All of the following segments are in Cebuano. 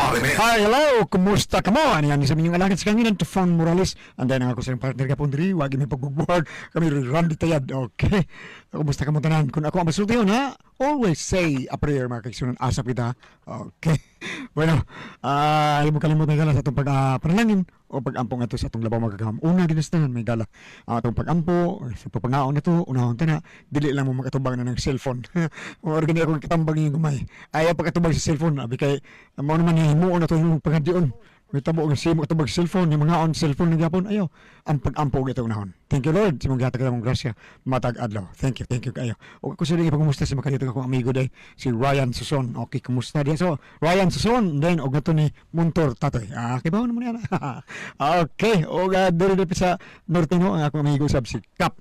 Hi, hello! Kumusta ka mo? Ano yan? Sa minyong alagad sa kanginan, Tufan Morales. And then, ako sa iyong partner kapon diri, wagi may pagbubuhag. Kami Randy Tayad. Okay. Kumusta ka mo tanan? Kung ako ang masulti yun, ha? Always say a prayer, mga kaigsunan. Asap kita. Okay. Bueno, ayaw mo kalimot may gala sa atong pag panalangin o pag-ampo nga to sa atong labaw magagahom. Una, ginastanan may gala. Ang atong pag-ampo, sa papangaon na to, unahon ta na, dili lang mo makatubang na ng cellphone. O gani ako katambang yung gumay. Ayaw pagkatubang sa cellphone, abi kay mao naman himuon na to yung pagadion. May tabo nga siya makatubag sa cellphone, yung mga on cellphone na gyapon, ayaw. Ang pag-ampo og itong unahon. Thank you Lord, sa mong gihatag mong grasya matag adlaw. Thank you kayo. O ako sa ipagkumusta sa makadito akong amigo day, si Ryan Suson. Okay, kumusta diya? So, Ryan Suson, then og nato ni Muntor Tatoy. Ah, kibaw naman yan. Okay, og diri diri sa Norte no, ang akong amigo sab si Cap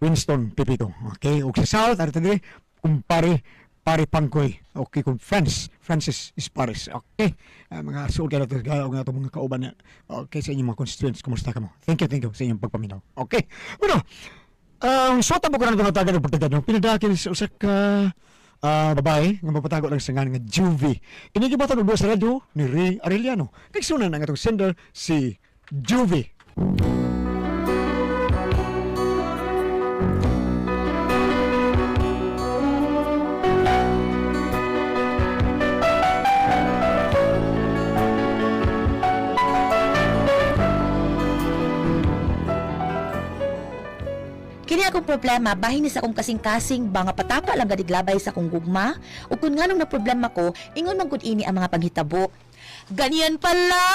Winston Pipito. Okay, og sa South arito diri kumpare Pare Pangkoy. Okay, kung Francis Ispares. Okay. Mga suod kayo nato, gaya og nato mga kauban na. Okay, sa inyong mga constituents, kumusta ka mo? Thank you sa inyong pagpaminaw. Okay. Bueno, ang suot mo ko na itong tagan ng pagtagad, no? Pinadakil sa usa ka babae nga mapatago lang sa ngalan nga Juvie. Kini gibatan og duha sa radyo ni Ray Arellano. Kay sunan ang atong sender si Juvie. Kini akong problema, bahin ni sa akong kasing-kasing ba nga patapa lang gadiglabay sa akong gugma? Ug kun nganong na problema ko, ingon man gud ini ang mga panghitabo. Ganyan pala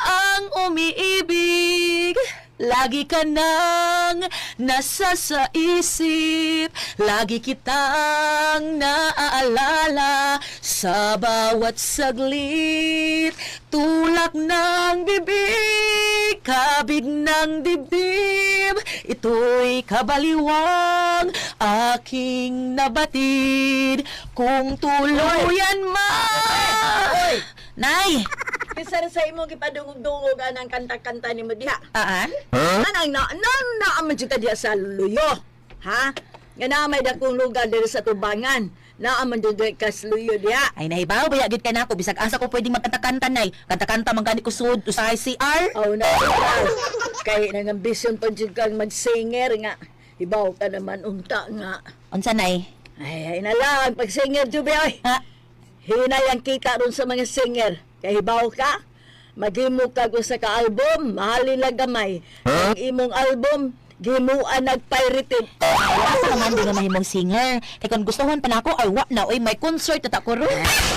ang umiibig. Lagi ka nang nasa sa isip. Lagi kitang naaalala sa bawat saglit. Tulak ng bibig, kabig ng dibdib. Ito'y kabaliwang aking nabatid. Kung tuluyan man. Oy! Nay! Kinsa ra sa imong gipadungog-dungog anang kanta-kanta nimo diha? Aan? Anang na nang naa man jud ka diha sa luyo. Ha? Nga naa may dakong lugar diri sa tubangan. Naa man jud ka sa luyo diha. Ay, nahibaw, baya gid ka na ako. Bisag asa ko pwedeng magkanta-kanta, nay. Kanta-kanta man gani ko sud sa ICR. Aw na kay nang ambisyon pa jud kang mag-singer nga. Ibaw ka naman unta nga. Unsa, nay? Ay, ay na lang pag singer jubi oy. Ha? Hinay ang kita ron sa mga singer. Kay hibaw ka, maghimo ka kung sa ka-album, mahalin lang gamay. Ang imong album, gimuan nagpirated. Asa naman di nga mahimong singer. Kay kung gustuhon pa nako, ay wa na oy, may concert na ta ko ron.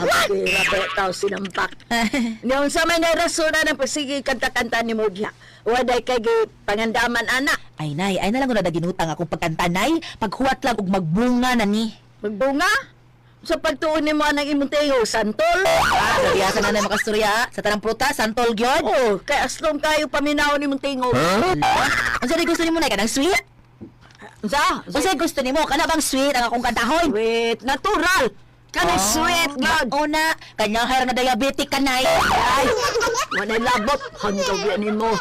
Mabira ba tao sinampak. Ngayon sa may narasuna ng pagsige kanta-kanta ni Mugya. Waday kay gi pangandaman anak. Ay, nay, ay na lang ko na ginutang akong pagkanta, nay. Paghuwat lang og magbunga na ni. Magbunga? Sa pagtuon ni mo anang imong tingo, santol? Ah, sabi sa nanay makasturya. Sa tanang prutas, santol gyud. Oh, kay aslong kayo paminaw ni imong tingo. Unsa di gusto nimo nay kanang sweet? Unsa? Unsa gusto nimo? Kana bang sweet ang akong kantahon? Sweet, natural. Kanang sweet, God. Una, kanya hayar nga diabetic ka nay. Ay, walay labot. Hanggaw yan nimo.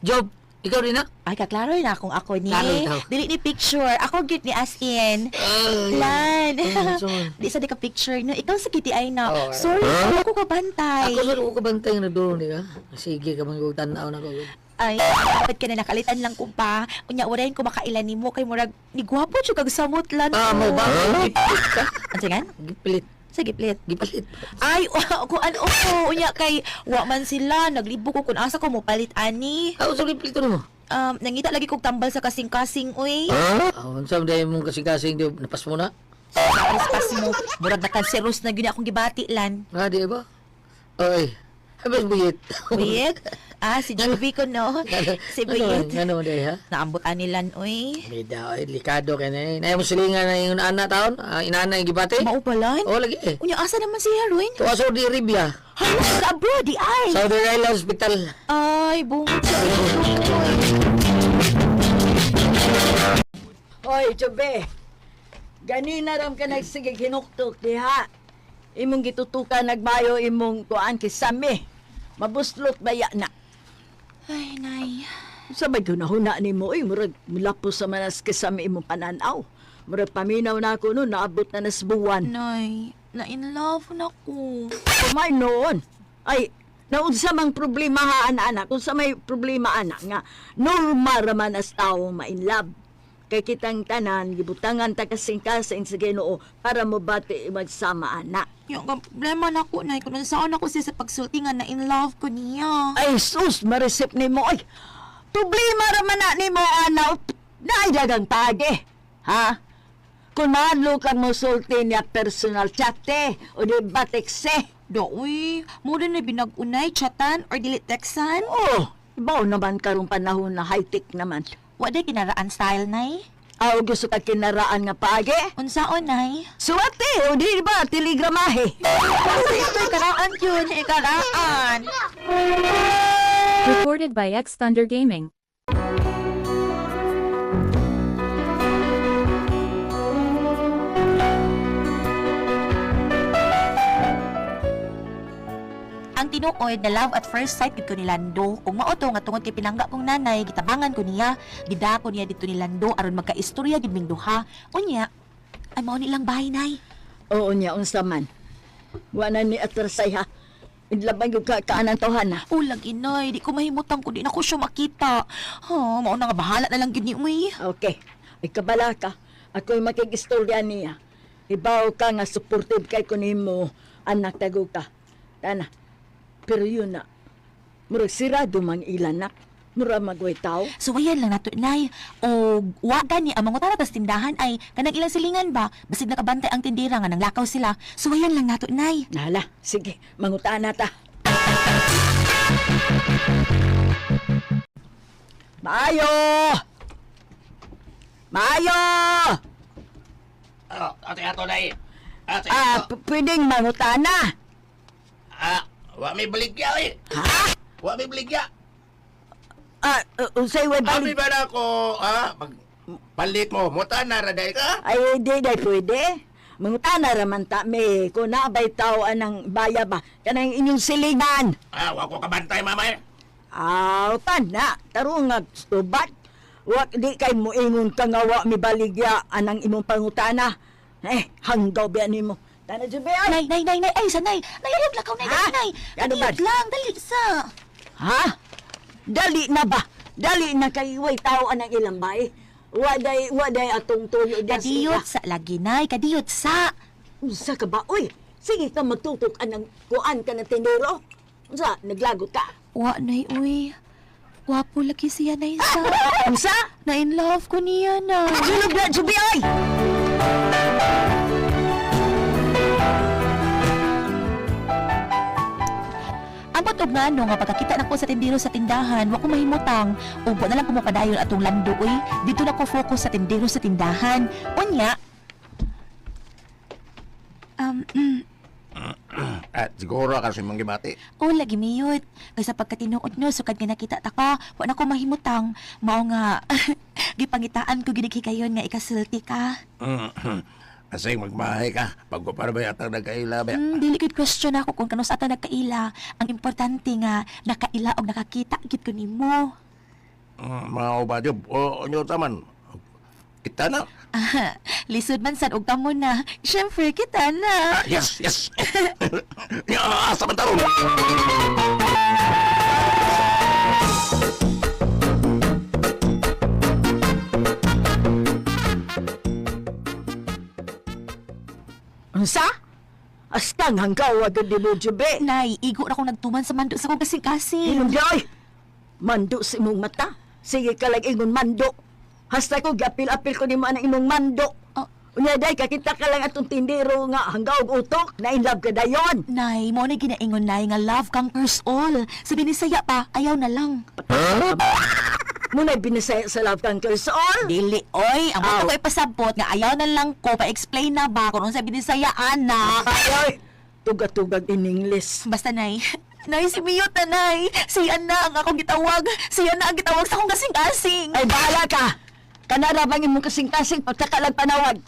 Job, ikaw rin na? Ay, kaklaro na akong ako ni. Klaro daw. Dili ni picture. Ako git ni as in. Ay. Lan. Ay, sorry. Di sa di ka picture no. Ikaw sa kiti ay na. Oh, Sorry, huh? Ako ka bantay. Ako sa ko kabantay nga nagdurong di ka. Sige ka man kong tanaw na ko. Ay, dapat ka na nakalitan lang ko pa. Unya, wala ko makailan nimo kay murag ni gwapo jud kag samot lan. Ah, mo ba? Gipilit ka? Unsa gan? Gipilit. Sa giplit. Gipalit. Ay, ko ano ko unya kay wa man sila naglibo ko kun asa ko mo palit ani. Ah, usog gipilit mo. Nangita lagi kog tambal sa kasing-kasing uy. Ah, unsa man dahil mong kasing-kasing di napas mo na? Sa mo, murag na kanseros na gyud akong gibati lan. Ah, di ba? Oy. Habis buyit. Buyit? Ah, si Juvie ko no. Si Buyit. Ano man dahil ha? Naambot anilan uy. Bida, oy, likado kay na. Nay mo silingan na yung anak taon, ah, inana yung gibati. Mao pala. Oh, lagi eh. Unya asa naman si Heroin? Tuwa sa Saudi Arabia. Hala, sa abroad di ay. Saudi Island Hospital. Ay, bungot sa Hoy, Chube. Ganina ram ka nagsige hinuktok diha. Imong gitutukan nagbayo imong kuan kisame. Mabuslot baya na. Ay, nay. Sa may hunahuna nimo oy, murag mulapos sa manas kisame imong pananaw. Murag paminaw na ako no, naabot na nas buwan. Nay, Na in love na ko. Kumay noon. Ay, naunsa mang problema ha, ana-ana. Kung sa may problema, ana, nga, normal raman as tao ma-in love. Kay kitang tanan, gibutangan ta kasing-kasing sa Ginoo para mo bati magsama, ana. Yung ang problema na ko, nay, kung saan ako siya sa pagsulti nga na in love ko niya. Ay, sus, maresip ni mo. Ay, problema raman na ni mo, ana. Naay dagang pagi. Ha? Kung mahadlo kang mo sulti niya personal chat, eh, o di ba tekse? Do, uy, mo rin na binag-unay, chatan, or dili texan. Oh, ibaw naman karong panahon na high-tech naman. Wa day kinaraan style, nay. Aw, gusto ka kinaraan nga paagi? Unsaon, nay? Suwate, o di ba, telegramahe. Ito, karaan yun, eh, karaan. Recorded by X Thunder Gaming. Ang tinuoy na love at first sight gid ko ni Lando. Ug mao to nga tungod kay pinangga kong nanay, gitabangan ko niya, gidako niya dito ni Lando aron magkaistorya gid ming duha. Unya, ay mao ni ilang bahay nay. Oo niya, unsa man. Wa na ni atrasay ha. Idlabay yung ka kaanang tawhan ha. Ulag inay, di ko mahimutang ko di na ko siya makita. Ha, mao na nga bahala na lang gid ni uy. Okay, ay kabala ka. Ako'y makigistorya niya. Ibaw ka nga supportive kay kunimo anak tago ka. Tana. Pero yun na. Murag sirado mang ilanak. Mura magway tao. Suwayan lang nato nay. O wa gani ang mga tas tindahan ay kanang ilang silingan ba basig nakabantay ang tindera nga nanglakaw sila. Suwayan lang nato nay. Nahala, sige, mangutaan na ta. Maayo! Maayo! Ah, ate ato na eh. Ate Ah, ato. pwedeng mangutaan na. Ah, wa may baligya eh. Ha? Wa may baligya. Ah, unsay way Abi balik? ba na ako, ah, mag palit mo, muta na raday ka? Ay, di day pwede. Mangutana raman ta me kung naabay tao anang baya ba kanang inyong silingan. Ah, wa ko kabantay mama eh. Aw, na, tarong nga tubat. Wa di kay moingon ka nga wa mi baligya anang imong pangutana. Eh, hanggaw biya nimo. Tana jud ay. Nay, nay, nay, nay, ay sanay. Nay, ayaw lakaw nay, Ha? dali, nay. Ano ba? Kadiyot lang, dali sa. Ha? Dali na ba? Dali na kay way tao anang ilang bay. Waday waday atong tuyo diyan sa ila. Kadiyot sa lagi nay, kadiyot sa. Unsa ka ba? Uy, sige ka magtutok anang kuan ka ng tindero. Unsa, naglagot ka? Wa nay uy. Wapo lagi siya nay sa. Unsa? Na in love ko niya na. Sulog na, Jubi, ay! Ang patog nga no nga pagkakita nako sa tindero sa tindahan, wa ko mahimutang. Ubo na lang kumapadayon atong lando uy. Dito na ko focus sa tindero sa tindahan. Unya, Ah, siguro kasi manggibati. Oh, lagi miyot. Kaysa pagkatinuod no, sukad nga nakita ta ka, wa na ko mahimutang. Mao nga, gipangitaan ko gid kayon nga ikasulti ka. Kasi magmahay ka. Pagkupara ba yata nagkaila ba? Dili good question ako kung kanus ata nagkaila. Ang importante nga nakaila og nakakita gid ko nimo. Mga ubadyob, o inyo taman. Kita na. Ah, lisod man sad og kamo na. Syempre kita na. Ah, yes, yes. Ya, asa man taron. Unsa? Astang hanggaw agad di mo, Jubi. Nay, igo ra akong nagtuman sa mando sa kong kasing-kasing. Ingon di, ay! Mando sa imong mata. Sige ka lang ingon mando. Hasta ko, gapil-apil ko nimo anang imong mando. Oh. Unya day, kakita ka lang atong tindero nga hanggaw og utok, na in love ka dayon. Nay, mo na ginaingon nay nga love conquers all. Sa binisaya pa, ayaw na lang. Muna'y binisaya sa love conquers all. Dili, oy. Ang Aw. ko ipasabot nga ayaw na lang ko pa-explain na ba kung unsa binisaya anak. Ay, tuga-tugag in English. Basta nay. Nay, si Miyot na nay. Siya na ang akong gitawag. Siya na ang gitawag sa akong kasing-kasing. Ay, bahala ka! Kanara bang imong kasing-kasing pagkakalag panawag?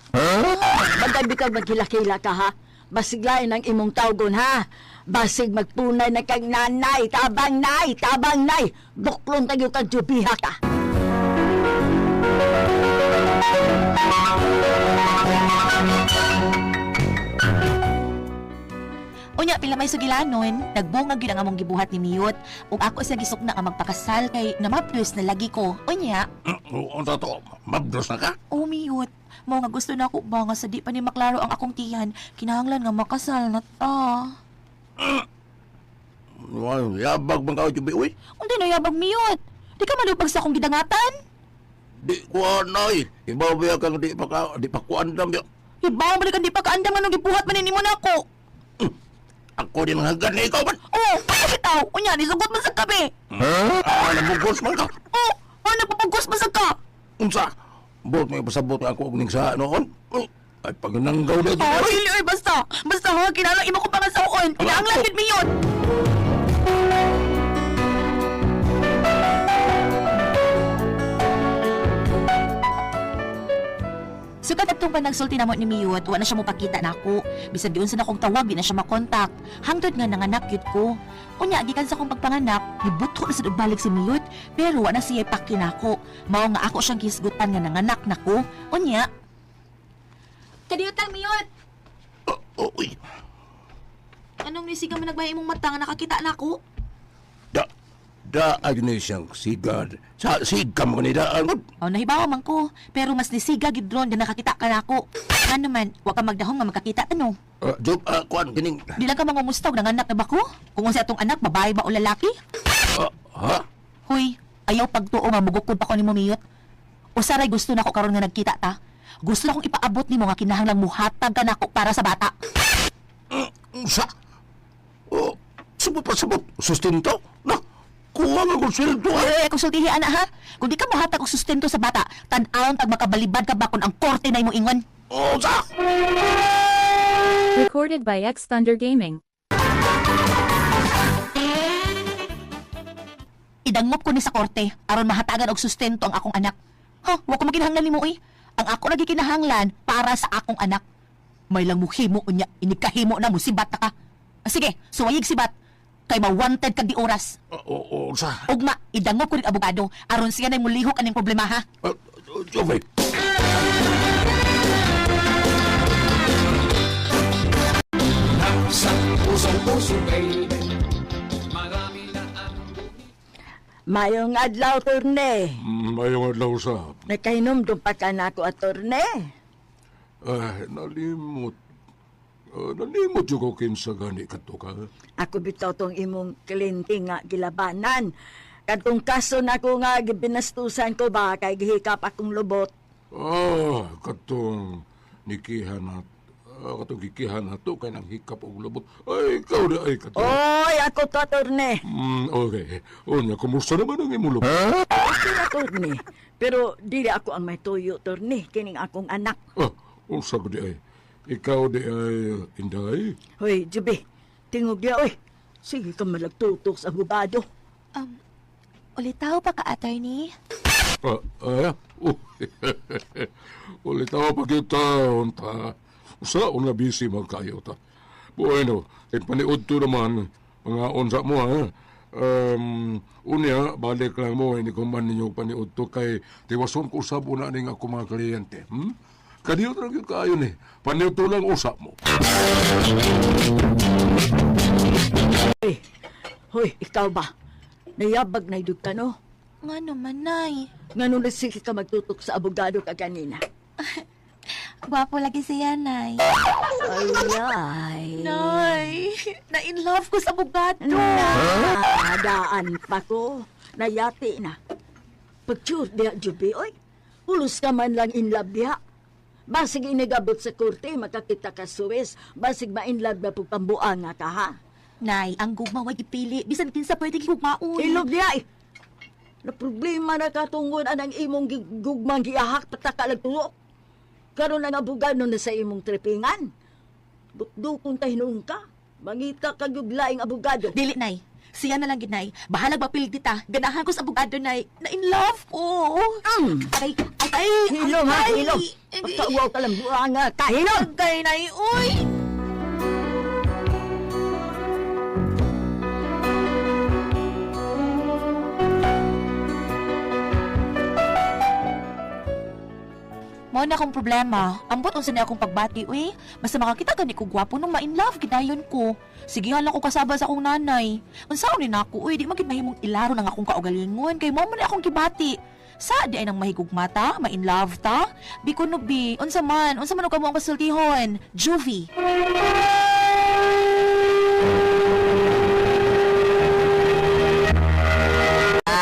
Bagay bitaw maghilakila ka, ha? Basig lain ang imong tawgon, ha? Basig magtunay na kang nanay, tabang nay, tabang nay! Duklon tayo kang jubiha ka! Unya pila may sugilanon, nagbungag gyud ang among gibuhat ni Miyot. Ug ako siya gisukna nga magpakasal kay namabdos na lagi ko. Unya, Unsa to? Mabdos na ka? oh Miyot, mao nga gusto na ako ba nga sa di pa ni maklaro ang akong tiyan, kinahanglan nga makasal na ta. Wow, yabag man ka, Jubi, uy. Unti na yabag Miyot. Di ka malupag sa akong gidangatan. Di ko anay. Ibaw ba kang di pa ka, di pa kuandam ya. Ibaw man kan di pa kaandam anong gibuhat man nimo nako. Ako din ang hagad ni ikaw man. Oh, kaya bitaw. Unya nisugot man sa kabe. Ah, nabugos man ka. Oh, oh nagpapagos man sa ka. Unsa? Bot may pasabot ako og ning sa noon. Uy, ay pagnanggaw na Oh, hili oy basta. Basta ha, kinahanglan imo ko pangasaon. Kinahanglan gid Miyot. Sukat atong pa nagsulti namo ni Miyot, wa na siya mopakita nako. Bisan giunsa na kong tawag, di na siya makontak. Hangtod nga nanganak gyud ko. Unya gikan sa akong pagpanganak, gibuto na sad og balik si Miyot, pero wa na siya paki nako. Mao nga ako siyang hisgutan nga nanganak nako. Unya, Kadiyot lang Miyot. Oh, uy. Anong nisiga man nagbahay imong mata nga nakakita nako? Da da agni siyang sigad. Sa sigam ko ni daan. Oh, nahibaw man ko, pero mas nisiga gid ron nga nakakita ka nako. Ano man, wa ka magdahom nga makakita ano. Job, kuan kining. Di lang ka mangumusta og nanganak na ba ko? Kung unsa atong anak, babae ba o lalaki? Ha? Hoy, ayaw pagtuo nga mugukod pa ko nimo Miyot. Usaray gusto nako karon nga nagkita ta. Gusto na kong ipaabot nimo nga kinahanglang muhatag ka nako para sa bata. Unsa? Oh, sabot pa sabot. Sustento? Na, kuha nga kong sweldo. Ay, akong sultihi ana ha. Kung di ka muhatag og sustento sa bata, tan-awon tag makabalibad ka ba kung ang korte na imong ingon. Unsa? Recorded by X Thunder Gaming. Idangop ko ni sa korte aron mahatagan og sustento ang akong anak. Ha, wa ko maginahanglan nimo oy. Ang ako lagi kinahanglan para sa akong anak. May lang muhimo unya, inikahimo na musibat na ka. Ah, sige, suwayig sibat. Kay ma-wanted kag di oras. Oh, unsa? Ugma, idangop ko rin abogado aron siya na mulihok aning problema ha. Job, Mayong adlaw, torne. Mayong adlaw sa. Nakainom pa ka na ako, atorne. Ay, nalimot. Nalimot yung ko kinsa gani kadto ka. Ako bitaw tong imong kliyente nga gilabanan. Kadtong kaso nako nga gibinastusan ko ba kay gihikap akong lubot. Ah, katong nikihan at katong gikihan nato kay nang hikap og lubot. Ay, ikaw na ay katong. Oy, ako to, torne. Okay. Unya, kumusta naman ang imong lubot? Okay na, torne. Pero dili ako ang may tuyo, torne. Kining akong anak. Ah, unsa ko di ay? Ikaw di ay inday? Hoy, Jubi. Tingog niya, oy. Sige ka malagtutok sa abogado. Ulitaw pa ka, attorney. Ah, ah, oh. Ulit ako pagkita, unta. Usa, una busy magkayo ta. Bueno, kay paniud to naman, mga unsa mo ha. Unya, balik lang mo, hindi ko man ninyo paniud to kay tiwason ko usab una ning ako mga kliyente. Kadiyo lang yun kaayo ni. Paniud to lang usap mo. Hoy, hoy, ikaw ba? Nayabag na idug ka, no? Nga naman, nay. Nga nung sige ka magtutok sa abogado ka kanina. Gwapo lagi siya, nay. Ay, ay. Nay, na-in love ko sa abogado. Na, daan pa ko. Nayati na. Pagtsur diha, Jubi, oy. Pulos ka man lang in love diha. Basig inigabot sa korte, makakita ka suwes. Basig ma-in love na pagpambuang nga ka, ha? Nay, ang gugma way gipili. Bisan kinsa pwede gugmaon. Ilog diha, eh. Na problema na katungod anang imong gugmang giahak pataka lang tuok. Karon ang abogado na sa imong tripingan. Dukdukon ta hinuon ka. Mangita ka gyud laing abogado. Dili, nay. Siya na lang gid, nay. Bahalag mapildi ta. Ganahan ko sa abogado, nay. Na in love ko. Ay, ay, ay. Hilom ha, ay, hilom. Pagkauwaw ka lang buanga ka, hilom. Agay, nay. Uy! Mo Mao na akong problema. Ambot unsa ni akong pagbati uy. Basta makakita gani ko gwapo nung ma-in love gidayon ko. Sige lang ko kasaba sa akong nanay. Unsaon ni nako uy, di man gid mahimong ilaro nang akong kaugalingon kay mao man ni akong gibati. Sa di ay nang mahigugma ta, ma-in love ta. Biko no bi, unsa man og kamo ang pasultihon? Juvie.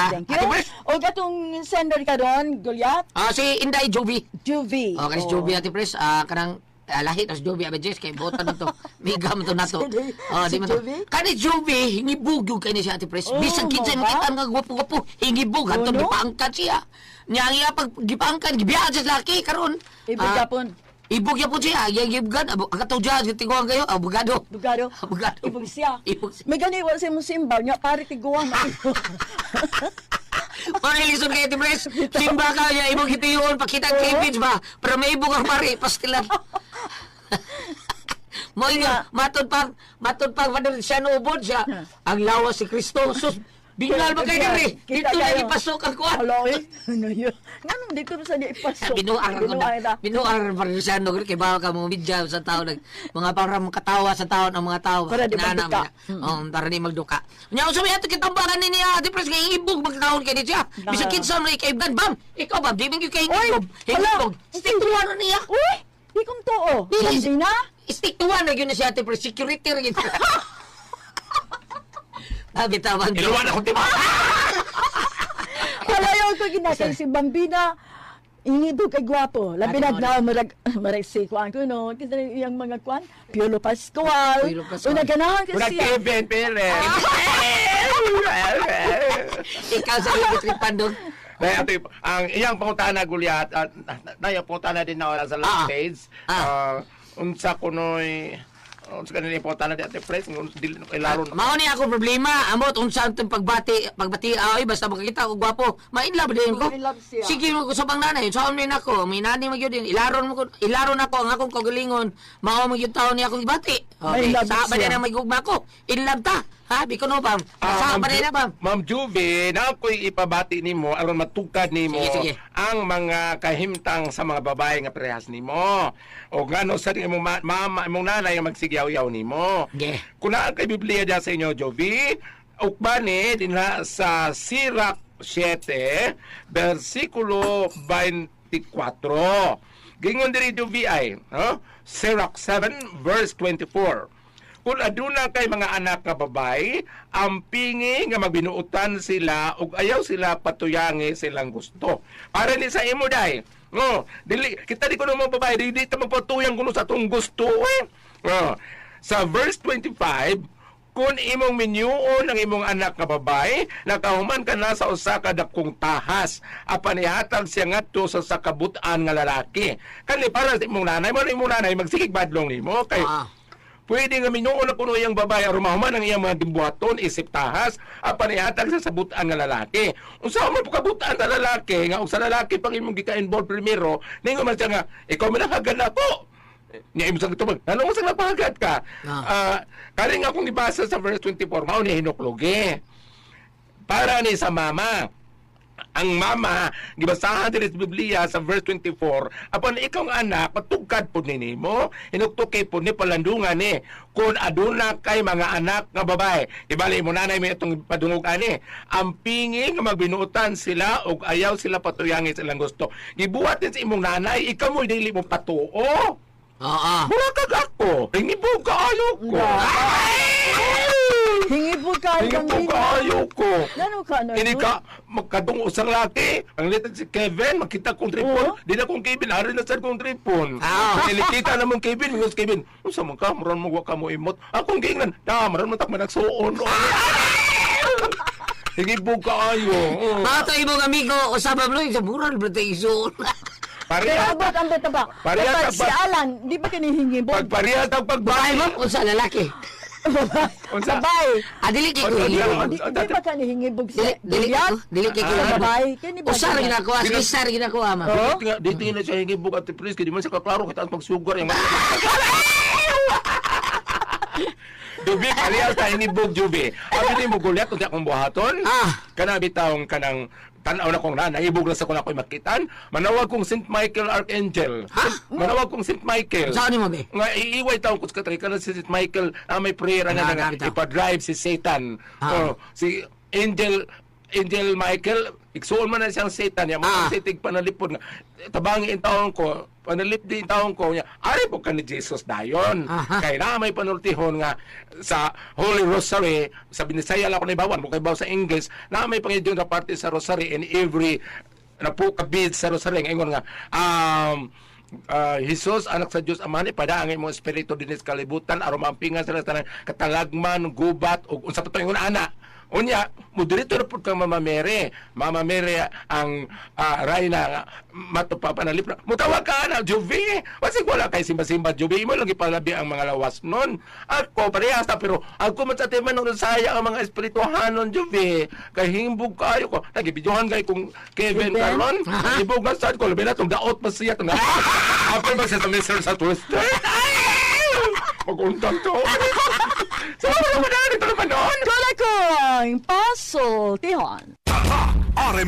Thank you. Ate Pres. O katong sender karon, Goliath, Si Inday Jovi. Juvie. Oh, kanis Jovi, Ate Pres, kanang lahi tas Jovi abe Jess kay botan to. Miga man to nato. Si- Oh, di si man to. Jovi? Kani Jovi hingibog gyud kay ni siya, Ate Pres. Oh, Bisan kinsay mo ba? makita nga gwapo-gwapo, hingibog hantod Oh, no? gipaangkan siya. Nya ang iya pag gipaangkan gibiyaan siya sa laki karon. Ibig gapon. Ibog yapon siya, iyang gibgan, abo kataw diyan tiguan kayo, abogado. Bugado. Abogado. Ibog siya. Ibog siya. May gani wa sa imong simba nya pare tiguan. Pare listen kay Ate Pres, simba ka niya, ibog hitiyon, pakita ang cleavage ba? Pero may ibog ang pare, pastilan. Mo nga, matod pang padre siya no ubod siya. Ang lawas si Kristo. Sus, bingal ba kayo diri? Kita Dito na kayo. ipasok ang kuwan. Hala eh. Ano yun? Nganong dito sa di ipasok? Binuang ako Binuang na. ta. Binuang pa rin siya no kay bawa ka mo media sa tao nag mga para makatawa sa tao ng mga tao. Para di Inana magduka. mo na. Oo, para di magduka. Nya unsa may ato kitambangan ni niya, di pres kay ibog magkaon kay niya. Bisan kinsa man kay bam. Ikaw ba di man gyud kay Uy, ibog. hala. Hingibog. Stick to one na niya. Uy, di kong tuo. Dili. Hindi na. Stick to one na gyud na siya, Ate Pres. Security ra gyud. Ah, bitawan. Iluwan akong tima. Palayaw ko ginakay si Bambina. Ingibog kay gwapo. Labi na Ate na marag marag si kuan ko no. Kasi iyang mga kuan, Piolo Pascual. Piolo Pascual. Una ganahan kasi Murag siya. Kevin Perez. Ikaw sa ibig tripandog. Nay, ato, ang iyang pangutana Goliath, nay, ang pangutana din na wala sa last stage. Unsa kunoy unsa kanila yung pangutana di Ate Pres, ng dili no kay laro. Mao ni ako problema. Amot unsa ang itong pagbati, pagbati ay basta makakita ko gwapo. Ma-in love din ko. Ma-in love siya. Sige mo ko sa bang nanay, sa amin ako, may nanay magyud din. Ilaron mo ko, ilaron ako ang akong kagalingon. Mao magyud taon niya akong ibati. Ma-in Okay, love sa ba siya. na may gugma ko? In love ta. Ha, biko no pam. Sa Ma'am ba na pam? Ma'am Juve, na ako'y ipabati nimo aron matugkad nimo Sige, sige. ang mga kahimtang sa mga babae nga parehas nimo. O ngano sa imong mama, imong nanay nga magsigyaw-yaw nimo. Sige. Kung naa kay Biblia diyan sa inyo, Jovi, ukbani dinha sa Sirach 7, versikulo 24. Gingon diri Jovi ay, no? Sirach 7 verse 24. Kung aduna kay mga anak nga babay, ang pingi nga magbinuotan sila ug ayaw sila patuyangi silang gusto. Para ni sa imo day. No, dili kita di kuno mga babae dili di ta magpatuyang kuno sa atong gusto eh. No. Sa verse 25, kung imong minyuon ang imong anak nga babae, nakahuman ka na sa usa ka dakong tahas, apan ihatag siya ngadto sa sakabut-an nga lalaki. Kani para sa imong nanay, mo na imong nanay magsigig badlong nimo kay pwede nga minuon na kuno iyang babae aron mahuman ang iyang mga gimbuhaton isip tahas apan ihatag sa sabutan nga lalaki. Unsa man kabutan sa lalaki nga og sa lalaki pang imong gika-involve primero, ningon man siya nga ikaw man ang hagad nako. Niya imo sa tubag. Ano sa napahagad ka? Kani nga akong gibasa sa verse 24, mao ni hinuklogi. Para ni sa mama. Ang mama, gibasahan diri sa Biblia sa verse 24, apan ikaw nga anak, patugkad po ni nimo, hinuktuki po ni palandungan ni, kung aduna kay mga anak nga babae. Ibali mo nanay may itong padungog ani. Ang pingi nga magbinuotan sila og ayaw sila patuyangi silang gusto. Gibuhat din sa imong nanay, ikaw mo dili mo patuo. Oo. Mura kag ako. Hingibog kaayo ko. Hingibog ka Hingibog Bambina. kaayo ko. Ngano ka ano? Ini ka magkadung usang laki. Ang litid si Kevin, makita kong tripon. Oo. Di na kong Kevin, ari na sad kong tripon. Ilikita na mong Kevin, mingos Kevin. Unsa man ka, maron mo wa ka mo imot. Akong giingnan, da maron mo tak managsuon. Hingibog kaayo. Oo. Mga to imong amigo, usaba mo sa mural ba tayo isuon. Pero Parehas abot ambot na ba? Parehas Kapag ang si Alan, di ba kini hingibog? pag parehas ang Babae pagbati. mo, unsa lalaki. Unsa? Babae. Ah, dili kay ko Unsa? hingibog. Di ba kani hingibog si Dili dili Goliath? ko, dili kay ko Sa hingibog. babae, kini ba? Usar ginakuha, Dili- usar ginakuha ma. Oo. Dito nga na siya hingibog at please, kaya di man siya kaklaro, kita ang pagsugar. Yung Juby, parehas ta hinibog, Juby. Abi ni mo gulyat unsa akong buhaton? Ah. Kana bitawng kanang tan-aw na kong na, naibog na sa kung ako'y makitan. Manawag kong St. Michael Archangel. Ha? Manawag kong St. Michael. Saan ni mo, be? Nga iiway taong kus katay kana si St. Michael na may prayer nga Ah, nga bitaw. ipa-drive si Satan. Ah. Oh, si Angel Angel Michael igsuon man na siyang Satan ya Ah. mo sitig panalipod nga tabangi in taon ko panalip din taon ko niya ari po ka ni Jesus dayon. Aha. Kay na may panultihon nga sa Holy Rosary sa Binisaya lang ako naibawan mo kay baw sa English na may pangidyon na parte sa Rosary in every na po kabid sa Rosary nga ingon nga Jesus anak sa Dios Amahan, ipada ang imong espiritu dinis kalibutan aron mampingan sila sa tanan katalagman, gubat ug unsa pa to ingon ana. Unya, mo dirito na pud kang Mama Mary. Mama Mary ang rayna nga matupapanalip na. Mutawag ka na, Juve. Wasig wala kay simba-simba, Juve. Imo lang ipalabi ang mga lawas nun. Ako, parehas ta, pero ako man sa tema nung saya ang mga espirituhanon, Juve. Kay himbog kayo ko. Nagibidyohan kay kung Kevin Kevin? Carlon. Ibog na sad ko. Labi na itong daot pa siya. Itong Apil ba siya sa Mr. sa Twister? Ay! Mag-undang to. So, wala naman na. Dito naman noon. Kala ko ang pasultihon. RM